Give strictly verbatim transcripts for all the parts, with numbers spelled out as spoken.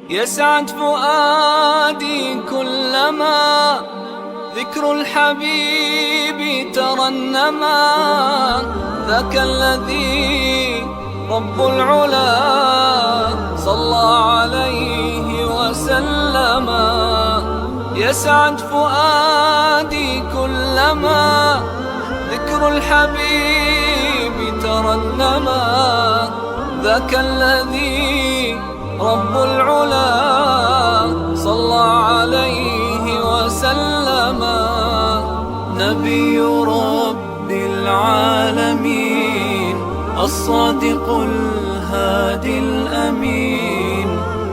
يسعد فؤادي كلما ذكر الحبيب ترنما. ذاك الذي رب العلا صلى عليه وسلم. يسعد فؤادي كلما ذكر الحبيب ترنما. ذاك الذي رب العلا صلى عليه وسلم. نبي رب العالمين، الصادق الهادي الأمين،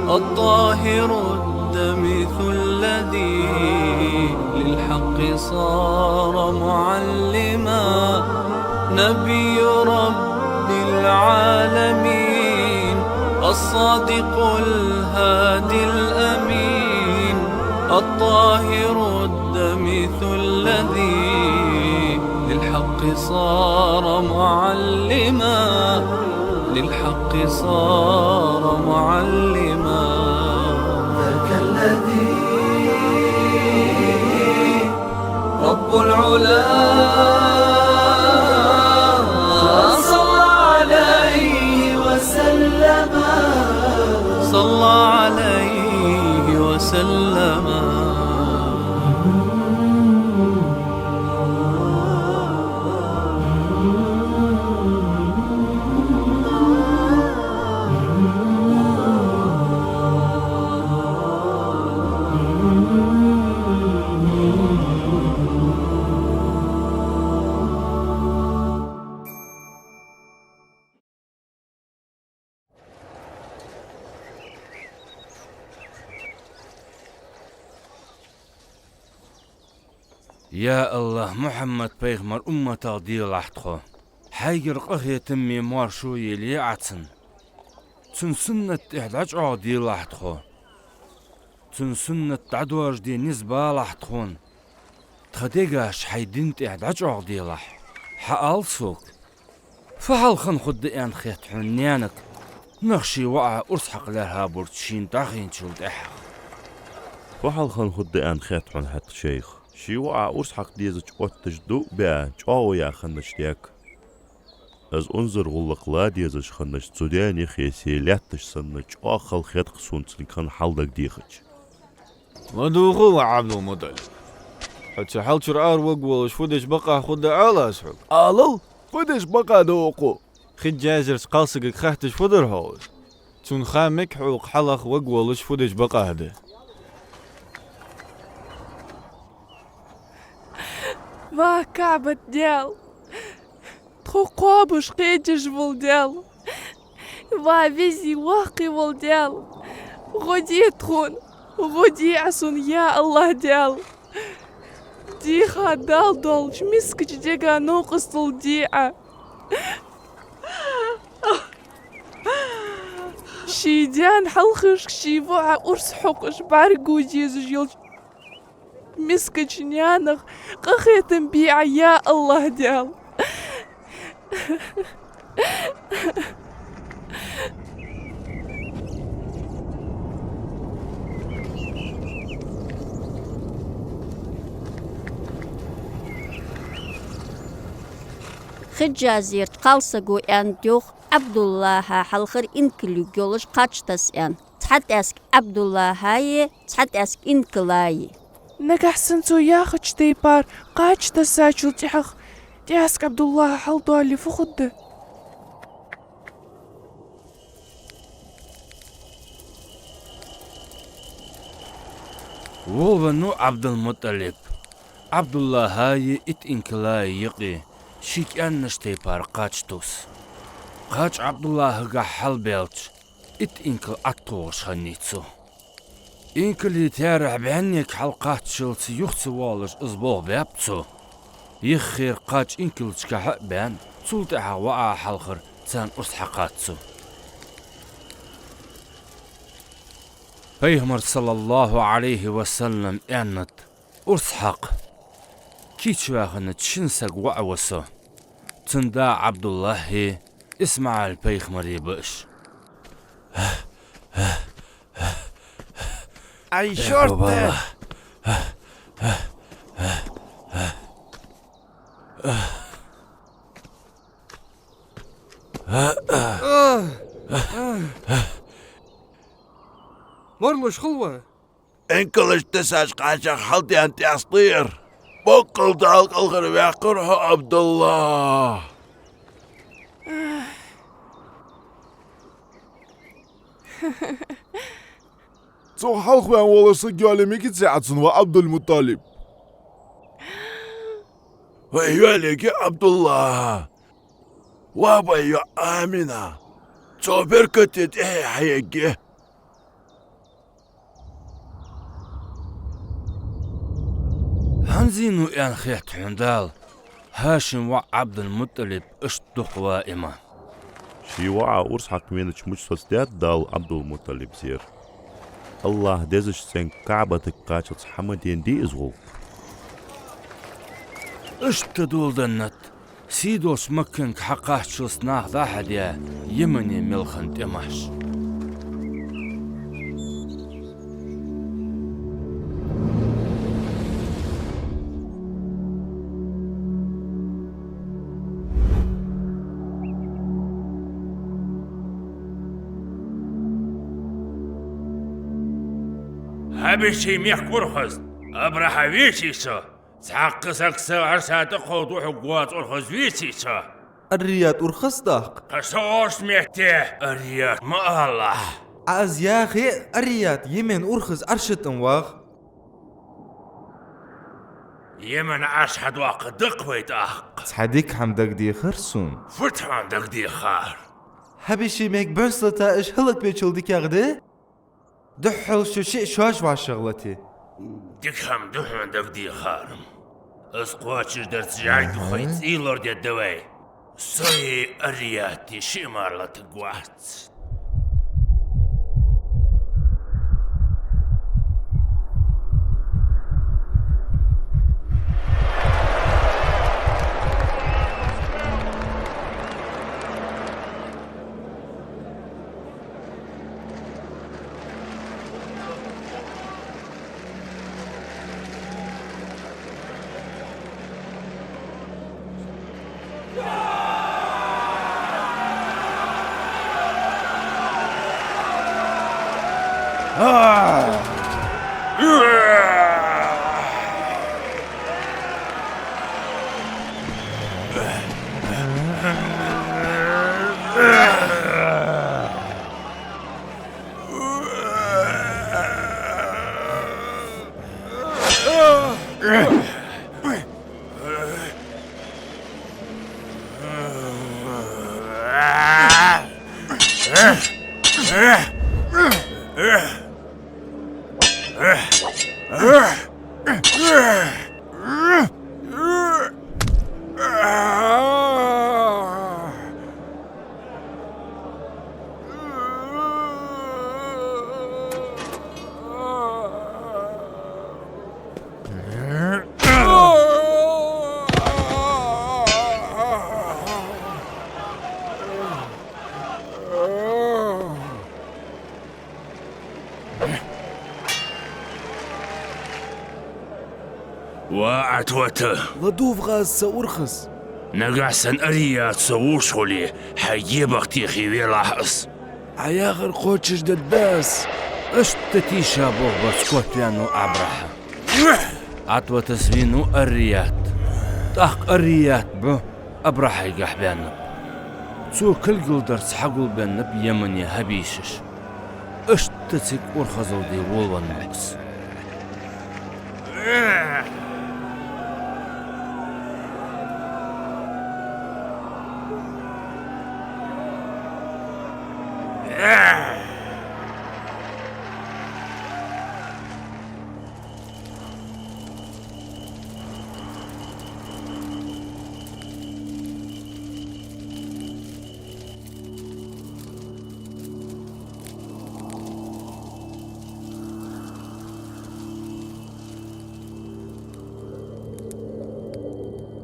الطاهر الدمث الذي للحق صار معلما. نبي رب العالمين، الصادق الهادي الأمين، الطاهر الدمث الذي للحق صار معلما، للحق صار معلما. ذاك الذي رب العلا صلى عليه وسلم. صلى عليه وسلم. Я АллахӀ, Мухьаммад-пайхамара умматах делахь тхо. Хьайгара къахетаме, моаршо е ле Ӏа цунна. Цун суннат тӀехь дӀачӀоагӀделахь тхо. Цун суннат дӀадоаржаде низ балахь тхона. Тха дегаш хьай дина тӀехь дӀачӀоагӀделахь. Хьаала сога, фу хьалха хургда аьнна хет хьона наьнага, нах ший воӀа урс хьакха лаьрхӀа бурца шийна дӀахинчул тӀехьагӀа? Фу хьалха хургда аьнна хет хьона хӀаьта, шайх? Ший воӀа урс хьакха дезача отташ дув а баь, чӀоагӀо яь хиннача даьга. Из унзара гӀуллакх ла дезаш хиннача цу даьна юхе се лаьтташ санна, чӀоагӀа хала хет-кх сона цунга хинна хьал дагадехача. ЛадувгӀа, ва Ӏабдул-МутӀалиб. Хьо цу хьал чура араваргволаш фу деш бакъахьа хургда ала аз хьога? Алал, фу деш бакъахьа да укхо? Хиджазерча кхалсагага хаьтташ фу дар хьогӀ из? Цунна ха мег хьогӀ хьалха варгволаш фу деш бакъахьа да. Ва КаӀбат Даьла! Тхо кхоабаш кхедеш вола Даьла! Ва веза воккха вола Даьла! ГӀо де тхона, гӀо де Ӏа сона, я АллахӀ Даьла! Дийха Дала долча мискача дега новкъостал де Ӏа! Ший даьна хьалхашка ший воӀа урс хьокхаш бӀаргаго дезаш йолча мискача наьнах къахетам бе Ӏа, я АллахӀ Даьла! Хиджазерча кхалсаго аьннад йоах Ӏабдуллахьа хьалхара инкал юкъе йолаш кхаж тасса аьнна. Цхьа тӀаьск Ӏабдуллахьаи, цхьа тӀаьск инкалаи. Нагахь санна цо яхача тайпара кхаж тассачул тӀехьагӀа тӀаьск Ӏабдуллахьа хьалдоале фу хургда? Волавеннав Ӏабдул-МутӀалиб Ӏабдуллахьаи итт инкалаи юкъе, ший кӀаьнкашта тайпара кхаж тувса. Кхаж Ӏабдуллахьагахьа хьалбаьлча, итт инкал ӀотӀатохаш хиннай цо. Инкалий таьрахь бӀаьннега хьалкхаччалца юха ца воалаш из болх баьб цо. Юххера кхаж инкалашкахьа а баьнна, цул тӀехьагӀа воӀа хьалхара царна урс хьакхад цо. Пайхамара, саллаллахӀу Ӏалайхи ва саллам, аьннад: «Урс хьакха кийчваь хиннача шин сага воӀ ва со. Цун да Ӏабдуллахьи ИсмаӀал-пайхамари ба уж». Ай, шортта! Марлуш хилва? Инкалаш тесаш кхачах хьалдаьнна тӀаьсте яр. Боккъал Дала кӀалхарваьккхар хьо, Ӏабдуллахь. Цох хьалхаваьнна волаш саг йоалае мегаций Ӏа цун, ва Ӏабдул-МутӀалиб? Вай йоалаергья Ӏабдуллахьа, ва вай йоӀ Амина. Цо беркате тӀехье хьаергья. ХӀанз зийна аьнна хет хьона Дала ХӀашима воӀ Ӏабдул-МутӀалиб иштта дукха ва иман. Ший воӀа урс хьакха венача мича соцадаьд Дала Ӏабдул-МутӀалиба зер? АллахӀа дезача цӀенга КаӀбатага кхаччалца хьа ма денадий из гӀулакх. Иштта доладеннад сий долча Макканга хьакхаччалца нах дӀахьадаь Йемане мел хинна тӀемаш. Хьабаший мехка урхаз Абрахьа веций со? Цхьаккха саг са Ӏарса тӀакховда хьога воаца урхаз веций со? Ар-Рият урхаз, тӀаккха? Тха со оаш метте Ар-Рият ма алалахь. Ӏа из яхе а, Ар-Рият, Йемен урхаз Ӏарша тӀа ма вагӀа. Йемен Ӏарш хьадоаккха даккха вай тӀаккха? Цхьа дика хӀама дагадехар сона. Фу хӀама дагадехар? Хьабаший мехка бӀунслата уж хӀалаквечул дикагӀа да? Духхьал шо шиъ шоаш вӀашагӀлатий. Дика хӀама да хьона дагадехар. Из кхоачашдарца жӀаргий хой цӀий лорадергда вай. Сои Ар-Рияти шиъ мара латаргвац. Ва Ӏатвата! ЛадувгӀа аз, са урхаз! Нагахь санна Ар-Рияд со вувш хуле, хьай гебагӀа техе велахь аз. Ӏа яхар кхоачашдергда аз. Иштта тийша болх барца котваьннав Абрахьа. Ӏатватас вийнав Ар-Рияд. ТӀаккха Ар-Рияда бӀу Абрахьайгахьа баьннаб. Цо кулгалдарца хьагулбеннаб Йемане хьабийшаш. Иштта цига урхазал де волавеннав из.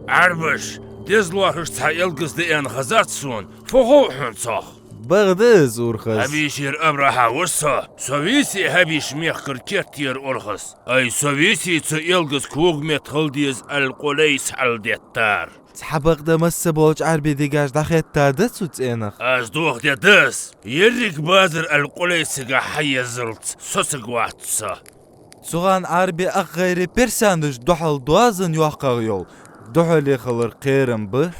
Ӏарбаш, деза лоархӀаш цхьа элгац да аьнна хезад сона, фу хов хьона цох? Бакъда из, урхаз. Хьабишера Абрахьа ва со. Со веце Хьабиш мехкара керттера урхаз. Ай, со веце цу Ӏелгаза когаметта хила деза Аль-Къулайс хьалдеттар. Цхьабакъда масса болча Ӏарбий дегаш дӀахеттад цу цӀенах. Аз дохаде деза. Еррига базар Аль-Къулайсага хьаеззалца со саг вац со. Цу хана Ӏарбий ах гӀайре персанаш духьал доазон йоккхагӀа йола духьале хилар кхерам ба.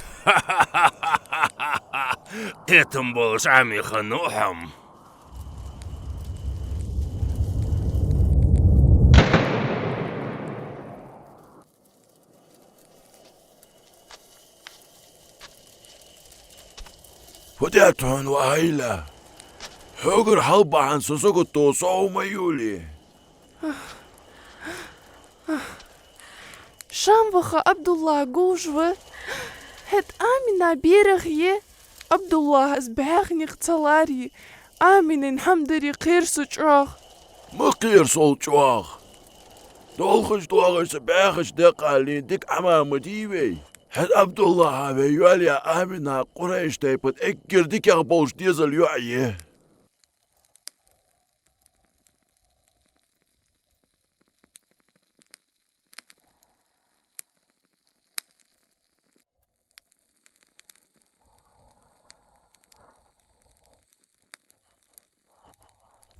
Кхетам болаш Ӏамий хиннав хьо-м. Фу даьд хьона, ва Хьайла? Хьогара хьалбахьан со саготто сов ма йолий. Шам ваха Ӏабдуллахь гуш ва. ХӀаьта Амина берах я. Ӏабдуллахьас бӀаьхнех ца ларий, Аминан хӀама дари кхер со чӀоагӀа. Ма кхера сол чӀоагӀа. Долхаш доагӀаш са бӀаьхача декъаллин дика Ӏама ма дий вай. ХӀаьта Ӏабдуллахьа вай йоалаяь Амина Къурайш тайпан эггара дикагӀа болча дезала йоӀ я.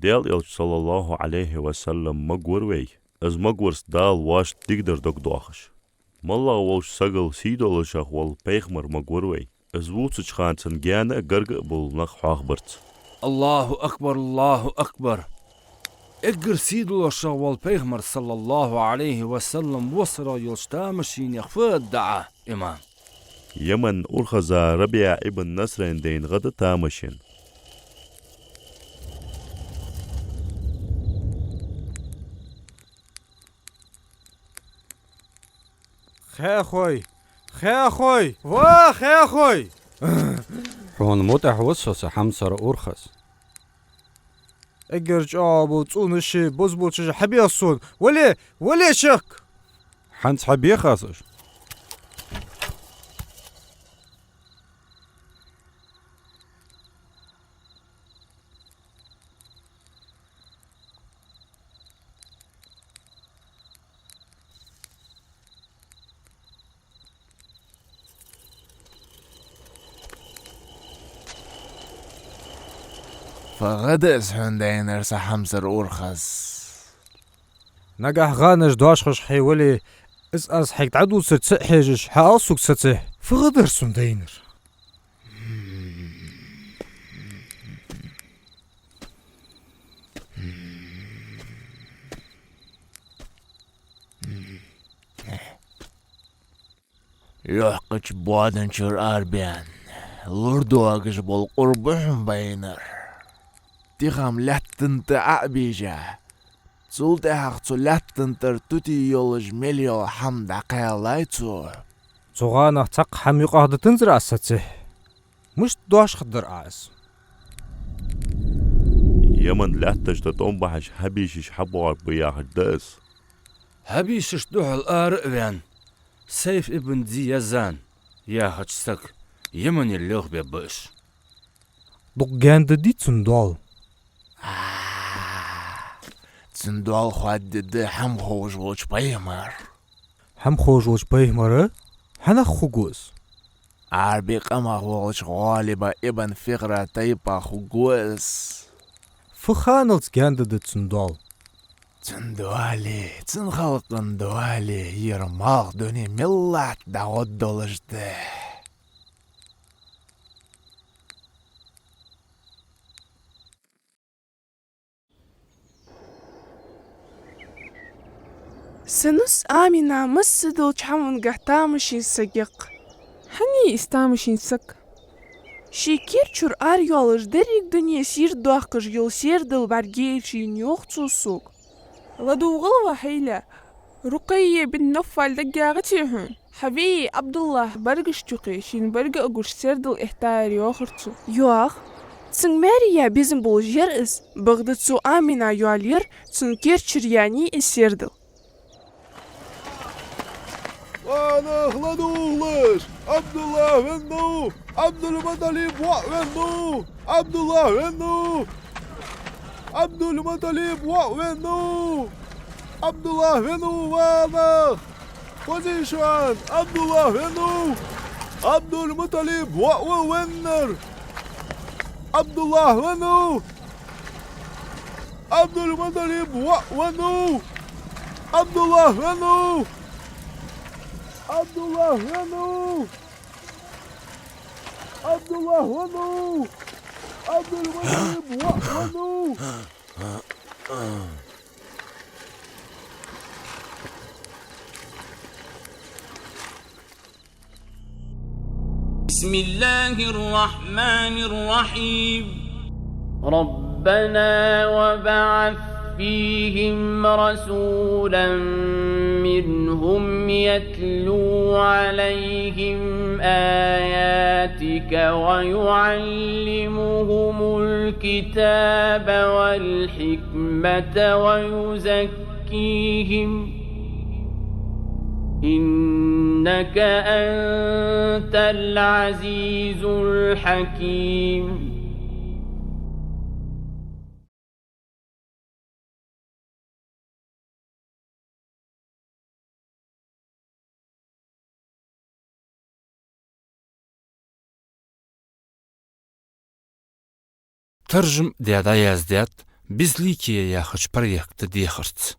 Даьла Элча, саллаллахӀу Ӏалайхи ва саллам, магавар вай, из магаварца Дала воашта дикадар дагадоахаш. МоллагӀа волча сагал сийдолашагӀа вола пайхамар магавар вай, из вувцача хана цун гаьна а гарга а бола нах хьоахабарца. АллахӀу акбар, АллахӀу акбар! Эггара сийдолашагӀа вола пайхамар, саллаллахӀу Ӏалайхи ва саллам, васарах йолча тамашийнех фу аргда Ӏа, имам? Яман урхаза РабиӀа ибн Насрайна дайна гӀа да тамашийна. Хехой! Хехой! Ва хехой! Хьона мутӀахь ва со, са хьамсара урхаз. Эггара чӀоагӀа бола цӀунаши бозбуунчаши хьабеха сона. Вале, вале чехка! ХӀанз хьабеха аз уж. Фу гӀа да из хьона дайнар, са хьамсара урхаз? Нагахь гӀанаш дошхаш хьо вале, из аз хьайга дӀадувцар ца хьежаш, хьаала сога сацехь, фу гӀа дар сона дайнар? Йоккхача боаданчура арабаьнна, лур доагаш бола къур ба хьона байнар. Тиха-м лаьттан тӀа Ӏо а бийжа, цул тӀехьагӀа цу лаьттан тӀара тутий йолаш мел йола хӀама дӀакхаьллай цо. Цу гӀанах цхьаккха хӀама юкъах дитанзар аз сацехь? Мишта дошхаддар Ӏа из? Яман лаьтташта тӀом бахьаш хьабишаш хьабоагӀаргба яхаш да из. Хьабишашта духьал ара а ваьнна, Сайф ибн Зи Язан яхача сага Ямане лелхабергба уж. Дукха гаьна дадий цун доал? А, цун доал хоададергда хӀама ховш волча пайхамара. ХӀама ховш волча пайхамара? Хьанах хургва из? Ӏарбий къамах волча ГӀалиба ибн Фигъра тайпах хургва из. Фу ханалца гаьна дадад цун доал? Цун доали, цун халкъа доали ер малх дуне мел латта дӀагӀоргдолаш да. Са нус Амина массадолча хӀамангахь тамашийна саг я-кх. ХӀана я из тамашийна саг? Ший кер чура ара йоаллаш деррига дуне сийрдадоаккхаш йола сердал бӀаргаяйча енна, йоах цо сога. ЛадувгӀал, ва Хьайла, Рукъайя бинт Навфал дагагӀа те хьона? Хьа веи Ӏабдуллахь баргаш чу кхы, шийна барга а гуш, сердал эттаяр, йоахар цо. Йоах, цунга маьре яь безам болаш яр из, бакъда цо Амина йоалаяр, цун кер чура яьннай из сердал. Нах ладувгӀалаш! Ӏабдуллахь веннав! Ӏабдул-МутӀалиб воӀ веннав! Ӏабдуллахь веннав! Ӏабдул-МутӀалиб воӀ веннав! Ӏабдуллахь веннав, ва нах! Хозий шоана, Ӏабдуллахь веннав! Ӏабдул-МутӀалиб воӀ ва веннар! Ӏабдуллахь веннав! Ӏабдул-МутӀалиб воӀ веннав! Ӏабдуллахь веннав! Ӏабдуллахь веннав! Ӏабдуллахь веннав! Ӏабдул-МутӀалиб воӀ веннав! بسم الله الرحمن الرحيم. ربنا وابعث فيهم رسولا منهم يتلو عليهم آياتك ويعلمهم الكتاب والحكمة ويزكيهم إنك أنت العزيز الحكيم. Таржам даь дӀаяздаьд «Безликие» яхача проекта дехарца.